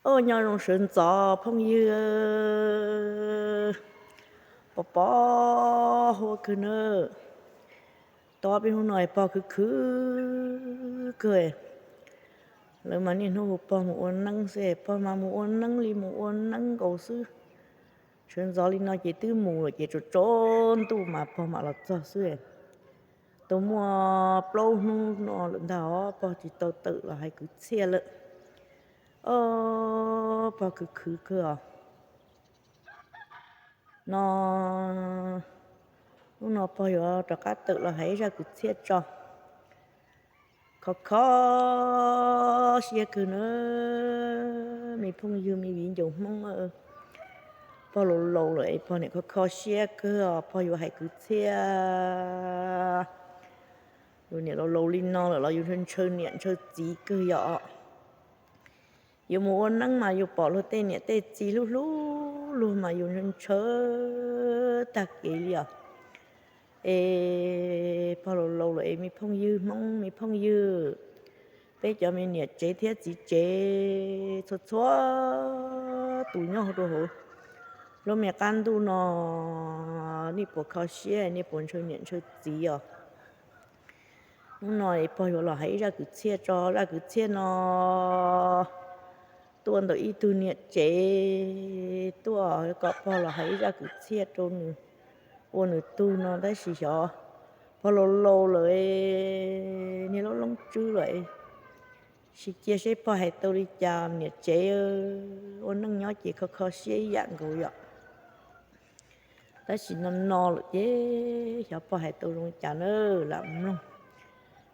Au, nyob zoo sawv ntxov phooj ywg, pos pos huab kawg na. Tau peb hnub no pog khwv khwv kawg. Lawv mas niaj hnub hu pog mus ua neeb xwb, pog mas mus ua neeb li mus ua neeb nkaus xwb. Sawv ntxov li no ces twb mus lawm ces tsaus tsaus ntuj mas pog mam los txog xwb. Tau muaj plaub hnub no lawm ntag os pog tsis tau tawm los hais kwv txhiaj lawm. Au, pog khwv khwv kawg os. No, hnub no pog yuav rov qab tawm los hais ib zaj kwv txhiaj tso. Kho kho siab kawg na, me phooj ywg me viv ncaus Hmoob. Pog laus laus lawm es pog niam kho kho siab kawg os, pog yuav hais kwv txhiaj. Yus niam laus laus li no lawm los yus ntshaw niam ntshaw txiv kawg yom. Yuav mus ua neeb mas yus pom luag tej niam tej txiv hlub hlub luag mas yus ntshaw ntshaw tag kev li os. Es pog laus laus lawm es me phooj ywg Hmoob me phooj ywg, peb cov me niam tsev thiab txiv tsev txhua txhua tus nyob rau hauv lub me qab ntuj no, nej puas kho siab nej puas ntshaw niam ntshaw txiv os? Hnub no pog yuav los hais ib zaj kwv txhiaj tso. Zaj kwv txhiaj no tuaj ntawm ib tug niam tsev tuaj kom pog los hais ib zaj kwv txhiaj rau nws ua nws tug no tab sis xyov pog laus laus lawm, niag loob loob tswb lawm. Sim cia seb pog hais tau li cas, niam tsev ua neej nyob ces kho kho siab ib yam nkaus yom. Tab sis no no lawm ces xyov pog hais tau zoo cas na, lam mloog.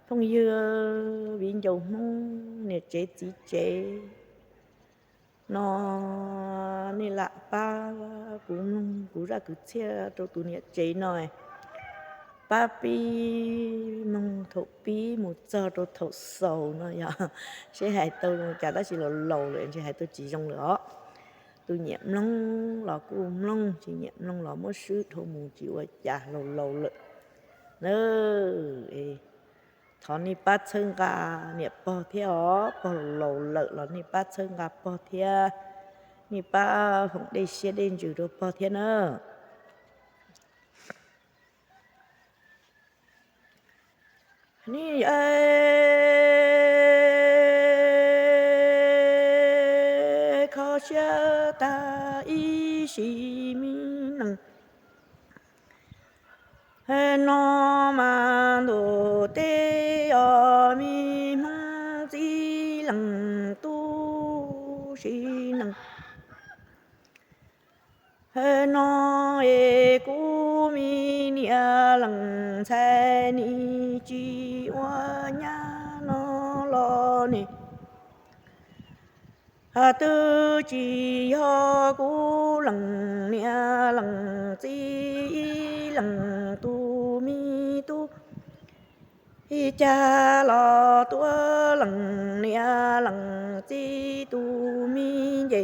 Phooj ywg viv ncaus Hmoob niam tsev txiv tsev no, nej lam pab kuv mloog kuv zaj kwv txhiaj rau tus niam tsev no, pab pib mloog thaum pib mus txog rau thaum xaus no yog seb hais tau zoo cas, tab sis laus laus lawm ntshe hais tau tsis zoo lawm os. Tus nyiam mloog los kuj mloog, tsis nyiam mloog los muab swb dhau mus tsis ua cas, laus laus lawm na. Thov nej pab txhawb nqa niam pog thiab os, pog laus lawm los nej pab txhawb nqa pog thiab, nej pab foom dej siab dej ntsws rau pog thiab na. Kho siab tag ib sim me neej no mas ntuj tej os, me Hmoob txiv leej tub sim neej no es kuv me niam leej ntxhais nim tsis ua nyab no los nim twb tsis yog kuv leej niam leej txiv ib leej tus me tub. Ib cag los tuaj leej niam leej txiv tus me nce.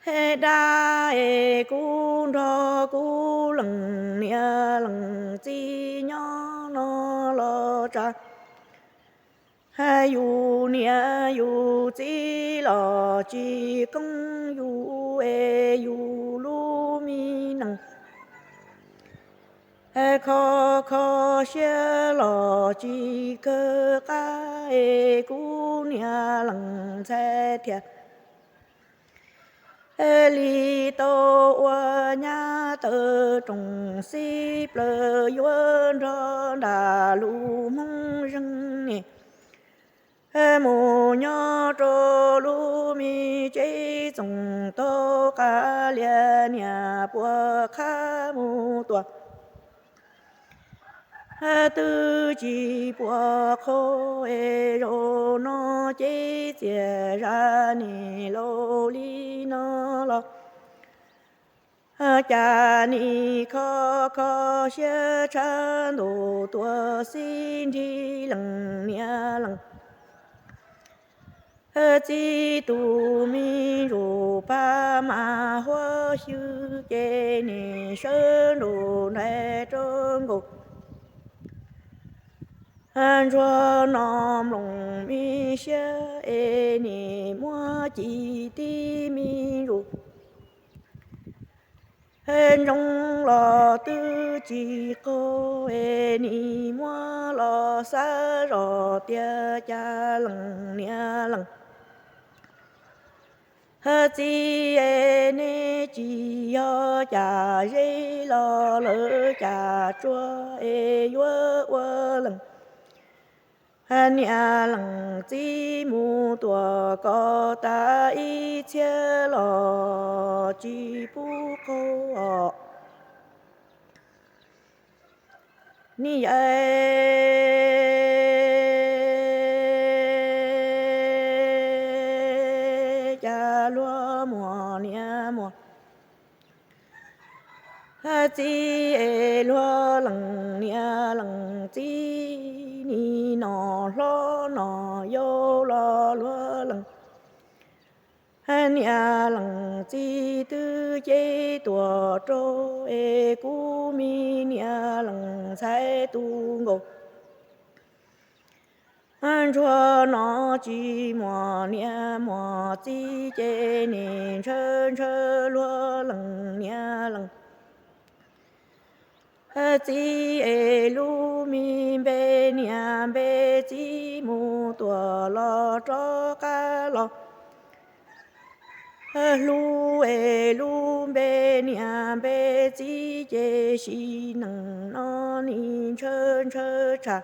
Hes dab es kuv nrog kuv leej niam leej txiv nyob no los tsav. Yus niam yus txiv los tsis koob yus es yus lub me neej kho kho siab los tsis kawg qab es kuv niam leej ntxhais thiaj li tau ua nyab taw rooj xib plaws yuav nrog nram lub Hmoob zeej niam mus nyob rau lub me tsev txoos tau qab lias niam puas qhab mus tua twb tsis puas qhau es zaum no ces txias zaj nim laus li no los cas nim kho kho siab tshaj ntuj tuaj xib nrig leej niam leej txiv tus me ntsuj plig mas huab xyw ces nim sawv nruj nraim rau nkaus ntsuag no mloog me siab es nim ci tib me ntsuj. Ntsoov los twb tsis qaug es nim muab los xav zoj tias cas lees niam lees txiv es neb tsis yog cas zeb los lawv cas tsuag es yuav ua lees niam lees txiv mus tuam kom tas ib txhiab los tsis pub qaug os. Ni yawm cas luag muam niam muam txiv es luag lees niam lees txiv, nim nom hlob nom yau los luag lees niam lees txiv twb cev tuam rau es kuv me niam lees ntxhais tus nkaus ntsuag no tsis muaj niam muaj txiv ces nim ntshaw ntshaw luag lees niam lees txiv es lub me npe niam npe txiv mus tuam los rov qab los hlub es lub npe niam npe txiv ces sim neej no nim ntshaw ntshaw tshaj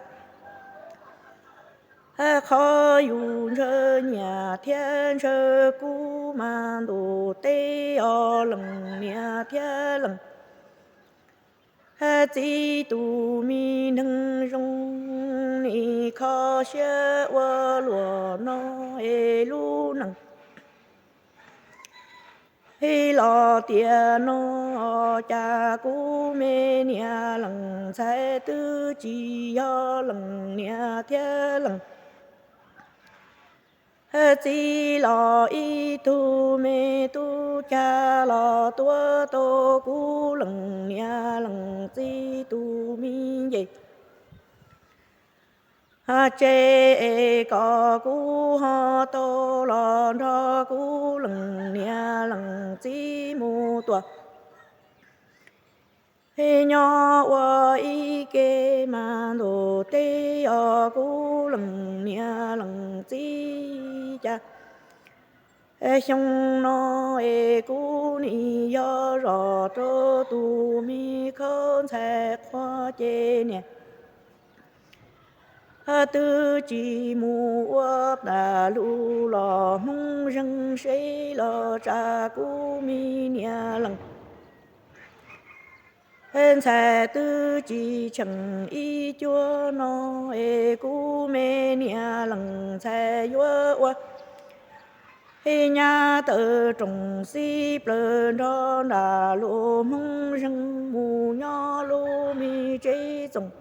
qhov yus ntshaw niam thiab ntshaw kuv mas ntuj teb os lees niam thiab lees txiv tus me neeg zoo nim kho siab ua luam no es lub neej los tiam no cas kuv me niam lees ntxhais twb tsis yog lees niam thiab lees txiv los ib tug me tub cag los tuav tau kuv lees niam lees txiv tus me ncej tsev es kom kuv ho tau los nrog kuv lees niam lees txiv mus tuam nyob ua ib ke mas ntuj teb os kuv lees niam lees txiv cas xyoo no es kuv nim yog zoj rau tus me khab ntxhais qhua ces niam twb tsis mus ua tas lus los Hmoob zeeg seb los tsa kuv me niam lees ntxhais twb tsis tsheej ib cuab no es kuv me niam lees ntxhais yuav ua nyab tawm rooj xib plawg nrog nram lus Hmoob zeeg mus nyob lub me tsev txoos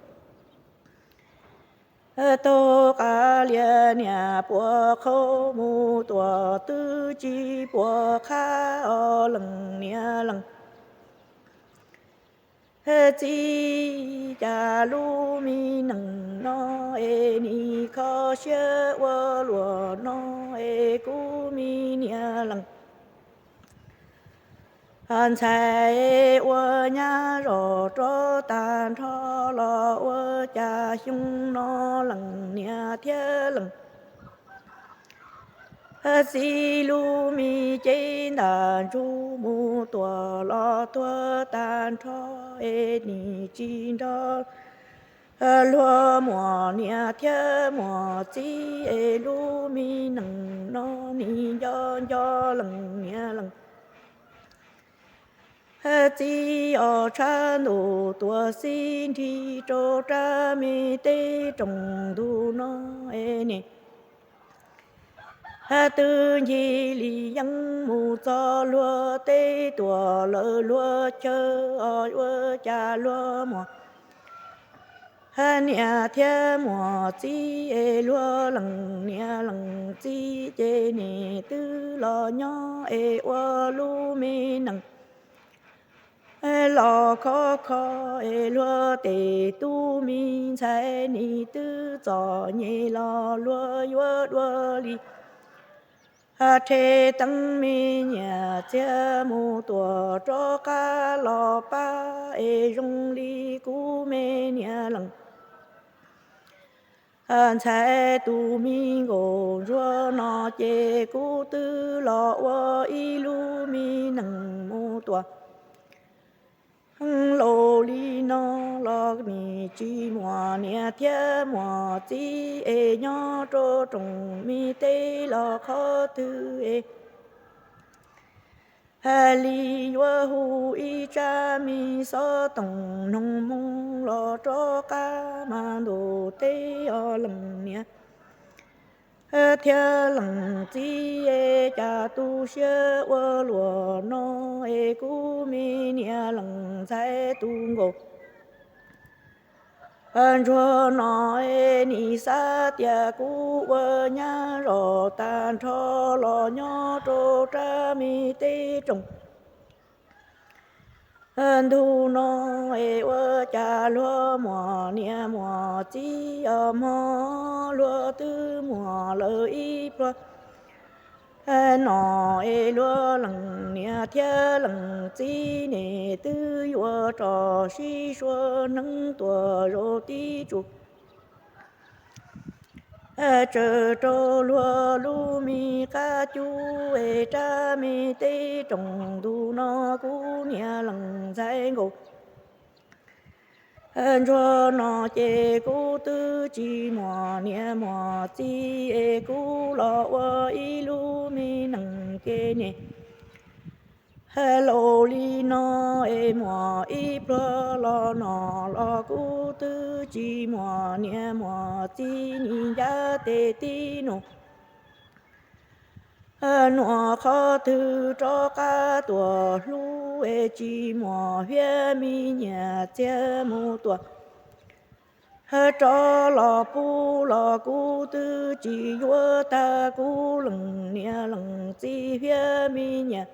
taug qab lias niam puas qhau mus tuam twb tsis puas qhab os lees niam lees txiv cas lub me neej no es nim kho siab ua luam no es kuv me niam lees ntxhais ua nyab zoj rov tag nrho los ua cas xyoo no lees niam thiab lees txiv lub me cev ntaj ntsug mus tuam los tuag tag nrho es nim tsis nrog luag muam niam thiab muam txiv es lub me neej no nim nco nco lees niam lees txiv os tshab ntuj tuam xib nrig rau rab me teb rooj ntug no es nim twb ncig li yeeb mus txog luag teb tuam lawm luag chaw os ua cas luag muam niam thiab muam txiv es luag lees niam lees txiv ces nim twb los nyob es ua lub me neej los khov kho es luag tes tub me ntxhais nim twb txom nyem los luag yuav dua li Rhe teeb me nyuam txiag mus tuam rov qab los pab es zoo li kuv me niam leej ntxhais tus me nkaus ntsuag no ces kuv twb los ua ib lub me nees mus tuam laus li no los nim tsis muaj niam thiab muaj txiv es nyob rau rooj me teb los qhov twg es hais li yuav hu ib tsab me xov tooj noog mus los rov qab mas ntuj teb os leej niam thiab leej txiv es cas tu siab ua luaj no es kuv me niam leej ntxhais tus nkaus ntsuag no es nim xav tias kuv ua nyab zov tag nrho los nyob rau rab me teb rooj ntug no es ua cas luag muaj niam muaj txiv os mog, luag twb muaj lawm ib pluag no es luag leej niam thiab leej txiv ne twb yuav rov sib sua hneev tuaj zaum tib tsuj tsawg rau luag lub me qab cub es rab me teb rooj ntug no kuv niam leej ntxhais nkaus ntsuag no ces kuv twb tsis muaj niam muaj txiv es kuv los ua ib lub me nees ces niam laus li no es muaj ib pluag los no los kuv twb tsis muaj niam muaj txiv nim ncaj tes tib nus nuav qhov twg rov qab tuaj hlub es tsis muaj hiab me nyuam txiag mus tuaj rov los pub los kuv twb tsis yuav tag kuv leej niam leej txiv hiab me nyuam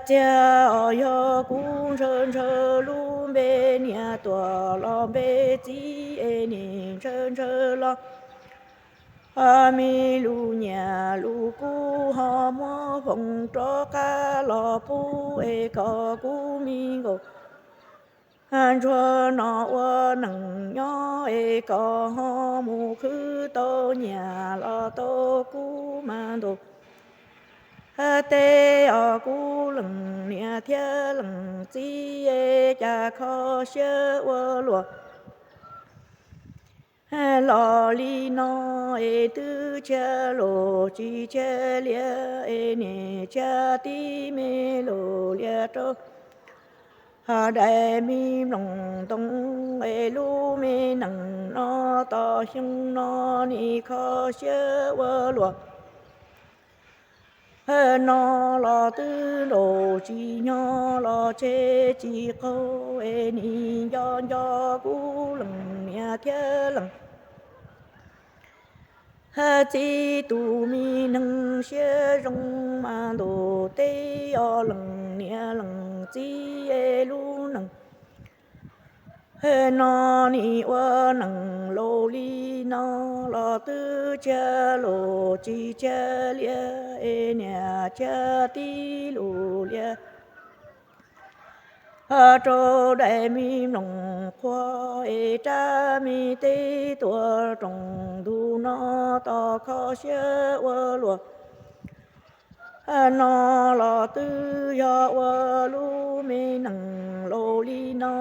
txiag os. Yog kuv ntshaw ntshaw lub npe niam tuaj los npe txiv es nim ntshaw ntshaw los me lug nyiam lug kuv ho muab foom rov qab los pub es kom kuv me nkaus ntsuag no ua neej nyob es kom ho mus khwv tau nyiaj los tau kuv mas ntuj teb os. Kuv leej niam thiab leej txiv es cas kho siab ua luaj los li no es twb tshiab lug tsis tshiab liaj es niam tshiab tib me lug liaj rau daim me mloog ntoo es lub me neej no tau xyoo no nim kho siab ua luaj no los twb nraug tsis nyog los tseg tsis qaug es nim nco nco kuv leej niam thiab leej txiv tus me neeg siab zoo mas ntuj teb os. Leej niam leej txiv es lub neej no nim ua neej laus li no los twb tshiab lug tsis tshiab liaj es niam tshiab tib lug liaj rau daim me mloog qhuav es rab me teb tuaj rooj ntug no tau kho siab ua luaj no los twb yog ua lub me neej laus li no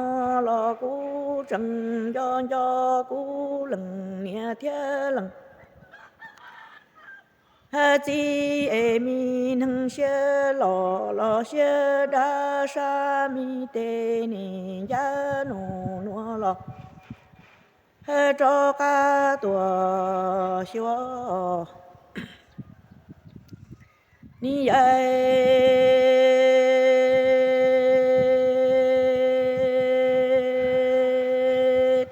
los kuv tseem nco nco kuv leej niam thiab leej txiv es me neeg siab loj los siab dab sab me tes nim ncaj nus nuav los rov qab tuaj xyuas nim yaim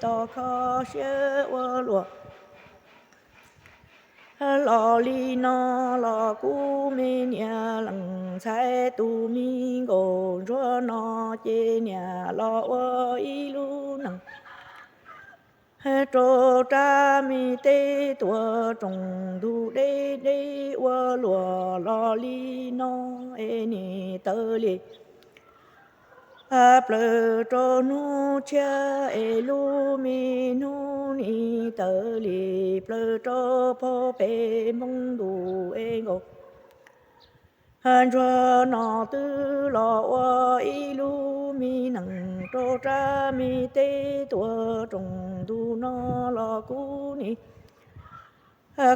tau kho siab ua luaj los li no los kuv me niam leej ntxhais tus me nkaus ntsuag no ces niam los ua ib lub neej Rau rab me teb tuaj roos ntug deb deb ua luam los li no es nim tawv li plaws rau hnub tshiab es lub me hnub nim tawv li plaws rau pem npoo ntuj es nkaus. Ntsuag no twb los ua ib lub me nees rau rab me teb tuaj roos ntug no los kuv nim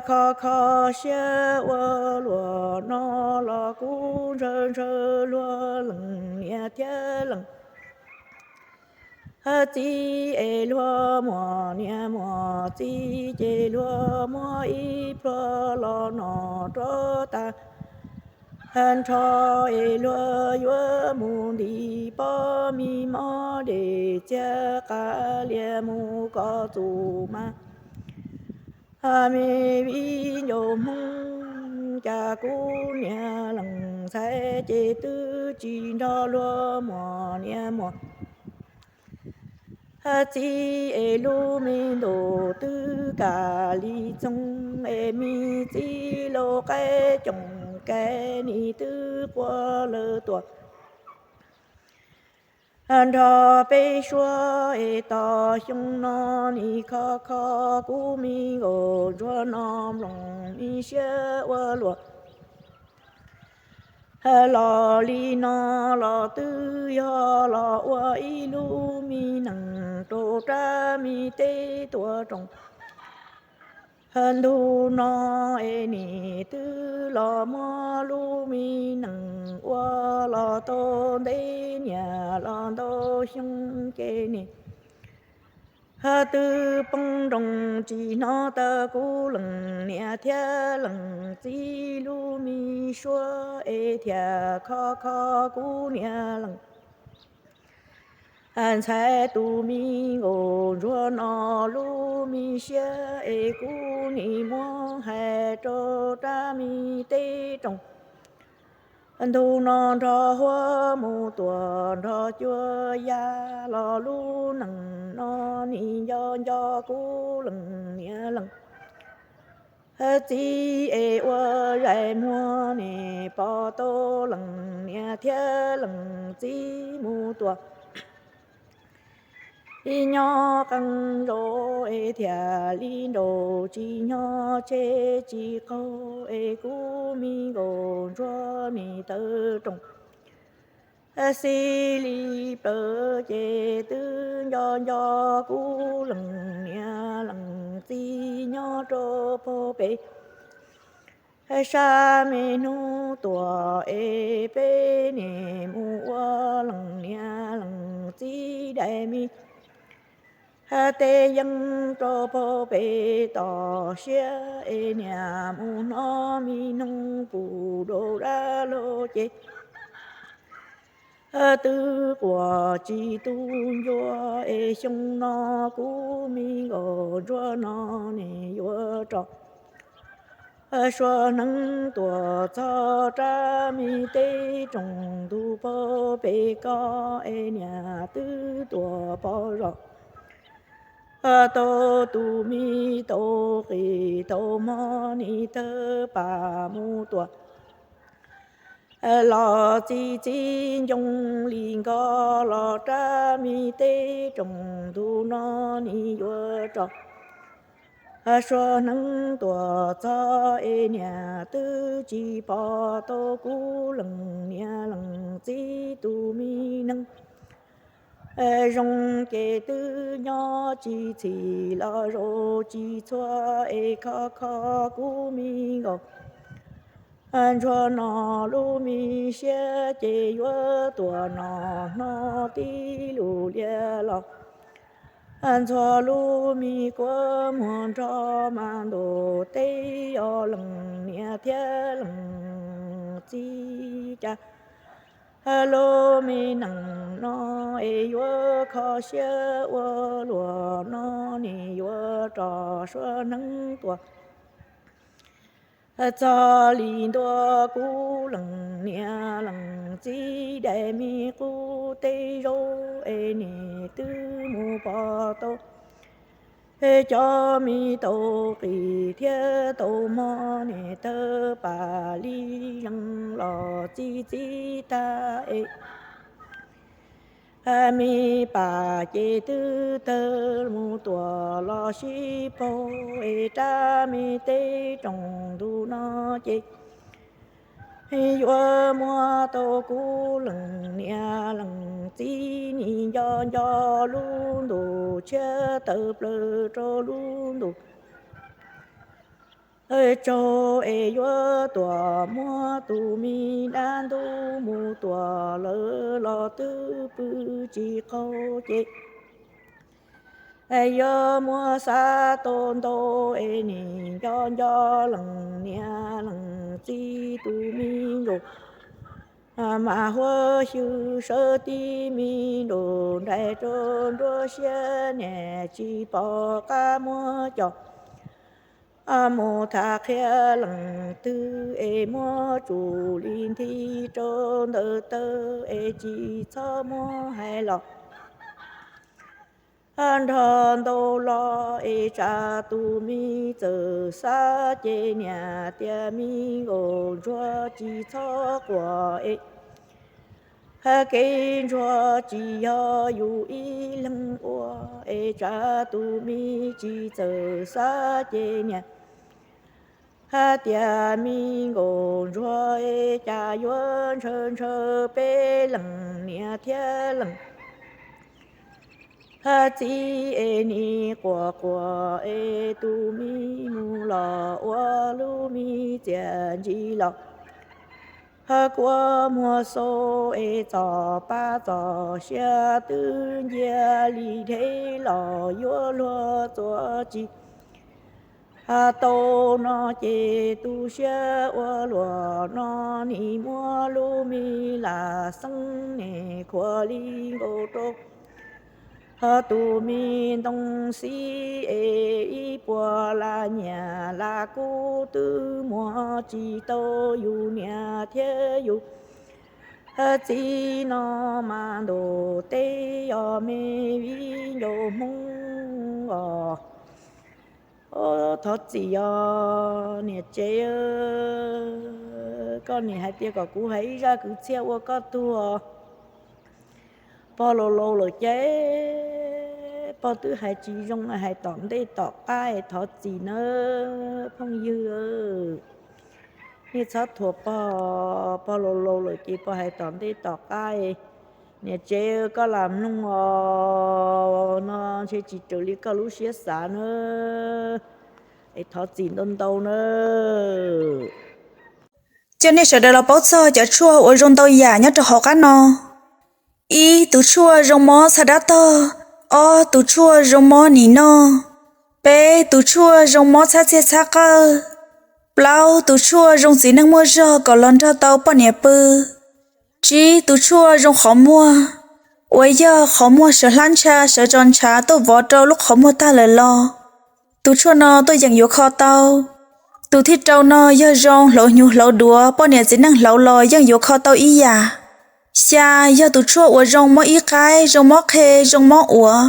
kho kho siab ua luam no los kuv ntshaw ntshaw luag lees niam thiab lees txiv es luag muam niam muam txiv ces luag muab ib pluag los no rov tag nrho es luag yuav mus nti pob me mob dej txiag qab lias mus kom txus mas. Me viv ncaus Hmoob, cas kuv niam lees ntxhais ces twb tsis nrog luag muam niam muam txiv es lub me ntuj twb kam li txoog es me txiv laus qaib coom kais nim twb quaj lawm tuaj nrog peb suab es tos xyoo no nim kho kho kuv me nkaus ntsuag no mloog me siab ua luam los li no los twb yog los ua ib lub me nees rau rab me teb tuaj roos ntug no es nim twb los muab lub me nees ua los tau ntev niam los ntau xyoo ces nim twb poob nroos tsis hnov tawm kuv lees niam thiab lees txiv lub me suab es thiaj kho kho kuv niam lees ntxhais tus me nkaus ntsuag no lub me siab es kuv nim muab hais rau rab me teb roos ntug no nrog huab mus tuam nrog cua ya los lub nees no nim nco nco kuv lees niam lees txiv es ua zais muag nim pom tau lees niam thiab lees txiv mus tuam ib nyob qee zaus es thiaj li nraus tsis nyob tseg tsis qaug es kuv me nkaus ntsuag nim tawv roos xib li plaws ces twb nco nco kuv lees niam lees txiv nyob rau pem sab me hnub tuaj es peb nim mus ua lees niam lees txiv daim me teb yeeb rau pem tom siab es niam mus hnov me noog puv dau dab laug ces twb quaj tsis tu ncua es xyoo no kuv me nkaus ntsuag no nim yuav rov suab hneev tuaj txog rab me teb roos ntug pag pem ko es niam twb tuaj pom zos tau tus me tau qis tau hmo nim tawg pam mus tuaj los txi txiv ncoo li nkoj los rab me teb roos ntug no nim yuav rov suab hneev tuaj txog es niam twb tsis pom tau kuv lees niam lees txiv tus me neeg zoo ces twb nyob tsis txhim los zaum tsis txhua es kho kho kuv me nkaus ntsuag no lub me siab ces yuav tuaj no hno tib lus lias los ntxhua lub me kuab muag nrog mas ntuj teb yog lees niam thiab lees txiv cas lub me nees no es yuav kho siab ua luaj no nim yuav rov suab hneev tuaj txog li ntua kuv lees niam lees txiv daim me qub teb zaub es nim twb mus pom tau Cov me tau qis thiab tau mob, niam tawg pas li zees los txi txi tag es me pas ces twb tawg mus tuam los sib paug es rab me teb rooj ntu no ces yuav muab tau kuv leej niam leej txiv, nim nco nco lub ntuj tshiab tawm plaws rau lub ntuj tsaug es yuav tuam muab tus me dab ntub mus tuam lawm los twb pw tsis qaug ces yuav muab xav tau ntau es nim nco nco leej niam leej txiv tus me nkaus mas huab xyw sawv tib me nraus nraim rau nruab siab, niam tsis pom qab muab coj mus tham qhia leej twg es muab tsum li nthi rau ntawm taw es tsis txhob muab hais los nrog ntau los es tsam tus me txawm xav ces niam tias me nkaus ntsuag tsis txhob quaj es kev ntsuag tsis yog yus ib leeg ua es tsam tus me tsis txawm xav ces niam hais tias me nkaus ntsuag es cas yuav ntshaw ntshaw peb leej niam thiab leej txiv es nim quaj quaj es tus me mus los ua lub me txiaj ntsim los kua muag xau es txom pab txom siab twb ncia li dhev los yuav luag txuas tsis tau no ces tu siab ua luaj no nim muab lub me lam xeeb nim khuam li nkaus rau tus me ntoo xib es ib puas lam nyiam lam kub twb muag tsis tau yus niam thiab yus txiv no mas ntuj teb os me viv ncaus Hmoob os. Thov txim os niam tsev, koj niam hais tias kom kuv hais ib zaj kwv txhiaj ua koj tuag. Pog laus laus lawm ces pog twb hais tsis zoo hais tom ntej tom qab es thov txim nawb phooj ywg. Nej txhob thuam pog, pog laus laus lawm ces pog hais tom ntej tom qab. Niam tsev koj lam mloog os, no ntshe tsis raws li koj lub siab xav na, es thov txim ntau ntau na. Coj nej sawv daws los paub txog cov tshuaj uas zoo ntau yam nyob rau hauv qab no. Ib, tus tshuaj zoo mob txhab dab tog. Ob, tus tshuaj zoo mob nim no. Peb, tus tshuaj zoo mob txhab txiaj txhab qawj. Plaub, tus tshuaj zoo txiv neej muaj zog kom los nrog tau poj niam pw. Tsib, tus tshuaj zoo qhov muag, uas yog qhov muag sawv hlab ntsha sawv tso ntshav tuaj vov rau lub qhov muag tag lawm los tus tshuaj no tuaj yeem yuav kho tau. Tus thib rau no yog zoo hlauv hnyuv hlauv duav, poj niam txiv neej hlauv los yeej yuav kho tau ib yam. Xya, yog tus tshuaj uas zoo mob ib qaib, zoo mob qhe, zoo mob uav.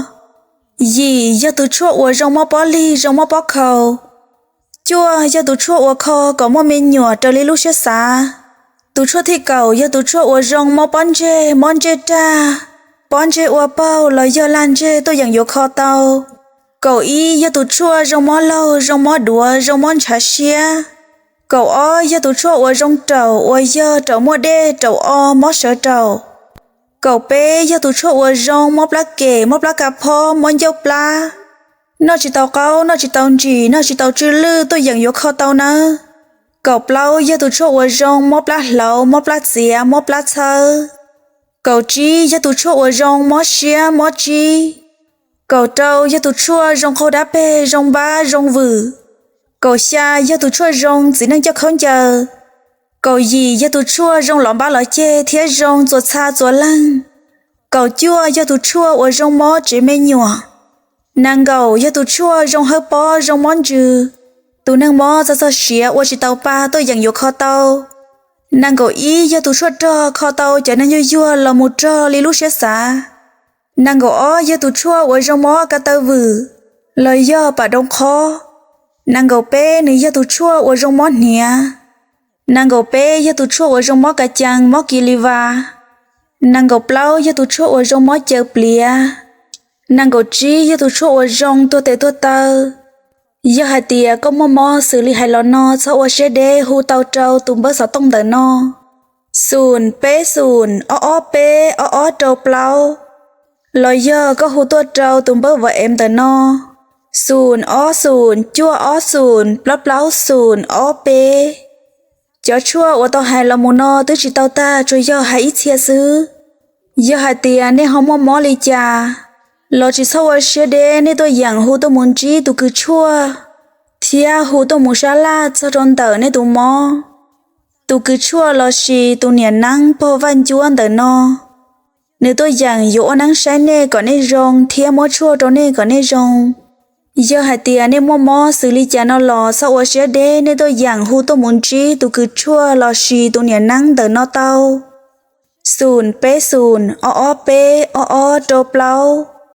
Yim, yog tus tshuaj uas zoo mob pob lig, zoo mob pob khau. Cuaj, yog tus tshuaj uas kho kom muaj me nyuam raws li lub siab xav. Tus tshuaj thib kaum yog tus tshuaj uas zoo mob pob ntseg, mob ntsej rag, pob ntseg ua paug los yog lag ntseg tuaj yeem yuav kho tau. Kaum ib, yog tus tshuaj zoo mob laug, zoo mob duav, zoo mob ntshav siab. Kaum ob, yog tus tshuaj uas zoo raum uas yog raum muaj dej, raum o, mob sawv raum. Kaum peb, yog tus tshuaj uas zoo mob plab kem, mob plab ka phob, mob ncauj plab, noj tsis tau qaub, noj tsis tau ntsim, noj tsis tau tsw lwj tuaj yeem yuav kho tau nawb. Kaum plaub, yog tus tshuaj uas zoo mob plab hlauv, mob plab txiav, mob plab txhawb. Kaum tsib, yog tus tshuaj uas zoo mob siab, mob tsib. Kaum rau, yog tus tshuaj zoo qaug dab peg, zoo npab, zoo vwm. Kaum xya, yog tus tshuaj zoo txiv neej coj khaub ncaws. Kaum yim, yog tus tshuaj zoo lov npab lov ceg thiab zoo txuas txha txuas leeg. Kaum cuaj, yog tus tshuaj uas zoo mob tsev me nyuam. Nees nkaum, yog tus tshuaj zoo hawb pob, zoo mob ntsws, tus neeg mob txog txog siav ua tsis tau pa tuaj yeem yuav kho tau. Nees nkaum ib, yog tus tshuaj rog kho tau cov neeg yuag yuag los mus rog li lub siab xav. Nees nkaum ob, yog tus tshuaj uas zoo mob ka taw vwm. Los yog pam doov qhob. Nees nkaum peb nws yog tus tshuaj uas zoo mob hniav. Nees nkaum peb yog tus tshuaj uas zoo mob kav cees mob kis li vas. Nees nkaum plaub yog tus tshuaj uas zoo mob caws pliav. Nees nkaum tsib yog tus tshuaj uas zoo tuag tes tuag taw. Yog hais tias koj muaj mob xws li hais los no, txhob ua siab deb, hu tau rau tus npawb xov tooj ntawm no: xoom peb xoom ob ob peb ob ob rau plaub. Los yog koj hu tuaj rau tus npawb WhatsApp ntawm no: xoom ob xoom cuaj ob xoom plaub plaub xoom ob peb. Cov tshuaj uas tau hais los mus no twb tsis tau tag, tsuas yog hais ib txhia xwb. Yog hais tias nej ho muaj mob li cas los tsis txhob ua siab deb, nej tuaj yeem hu tuaj mus ntsib tus kws tshuaj thiab hu tuaj mus sab laj txog rau ntawm nej tus mob. Tus kws tshuaj lossis tus niam neeb pog Vaj Ncuab ntawm no, nws tuaj yeem yuav ua neeb saib nej kom nej zoo thiab muab tshuaj rau nej kom nej zoo. Yog hais tias nej muaj mob xws li cas no los txhob ua siab deb, nej tuaj yeem hu tuaj mus ntsib tus kws tshuaj lossis tus niam neeb ntawm no tau: xoom peb xoom ob ob peb ob ob rau plaub.